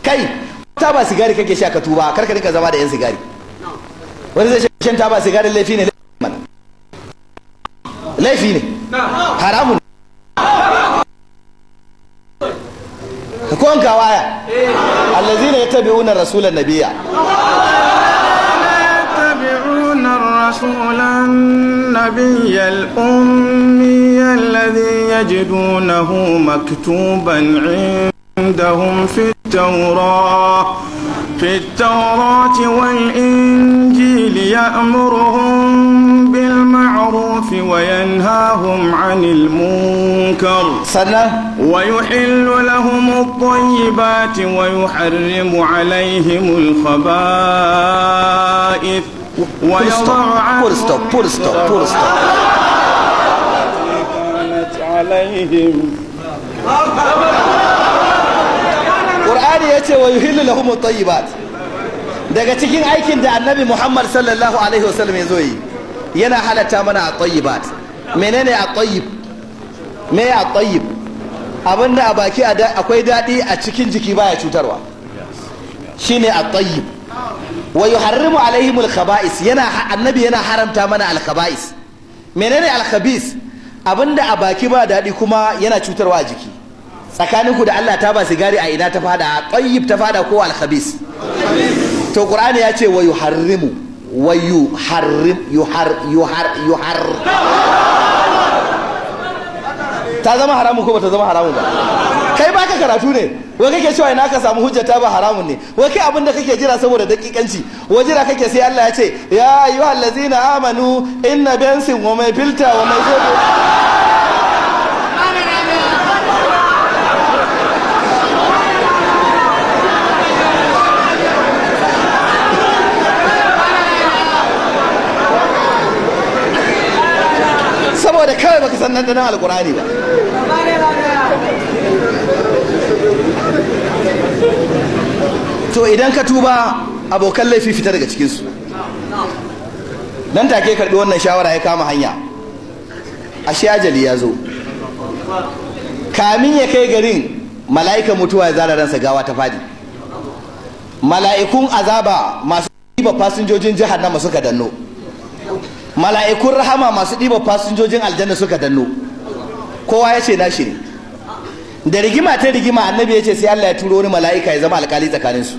Kai, taba sigari kake sha ka tuba, kar ka rika zama da yan sigari. Wani zai shan taba sigari laifi ne? Mana laifi ne, haramun ko an kawaya. Allazina yattabi'una rasulan nabiyya يتبعون الرسول النبي الأمي الذي يجدونه مكتوبا عندهم في التوراة والإنجيل، يأمرهم بالمعروف وينهاهم عن المنكر sannan ويحل لهم الطيبات ويحرم عليهم الخبائث ويضع عنهم Full stop, full stop, full stop. كانت عليهم. Qur'ani ya ce wa yuhillu lahum at-tayyibat. Daga cikin aikin da Annabi Muhammad sallallahu alaihi wasallam ya zo yi, yana halatta mana at-tayyibat. Menene at-tayyib? Me at-tayyib? Abinda a baki akwai daɗi, a cikin jiki baya cutarwa, shine at-tayyib. Wa yuharrimu alaihim al-khaba'is, yana Annabi yana haramta mana al-khaba'is. Menene al-khabis? Abinda a baki ba daɗi kuma yana cutarwa a jiki. Tsakaninku da Allah, ta ba sigari a ina ta fada? Tayyib ta fada ko al-khabis? To, Qur'ani ya ce wa yuharrimu, wa yuharrim, yuhar yuhar yuhar. Ta zama haramun ko bata zama haramun ba? Kai baka karatu ne. Wai kake cewa ina ka samu hujja ta ba haramun ne? Wai kai abin da kake jira, saboda dakikanci, wai jira kake sai Allah ya ce ya ayyuhal ladzina amanu inna bensin wa mai filta wa mai zobe. Saboda kawai baka san nan da nan Alkur'ani ba. To, idan ka tuba, abokan laifi fita daga cikinsu. Nan take karbi wannan shawara, ya kama hanya. Ashe ajali ya zo. Kamin ya kai garin, mala'ikan mutuwa ya zara ransa, gawa ta fadi. Mala'ikun azaba masu ɗiba fasinjojin Jahannama suka danno, mala'ikun rahama masu ɗiba fasinjojin aljanna suka danno. Kowa ya ce nashi ne. Da rigima ta rigima, Annabi ya ce sai Allah ya turo wani mala'ika ya zama alkali tsakaninsu.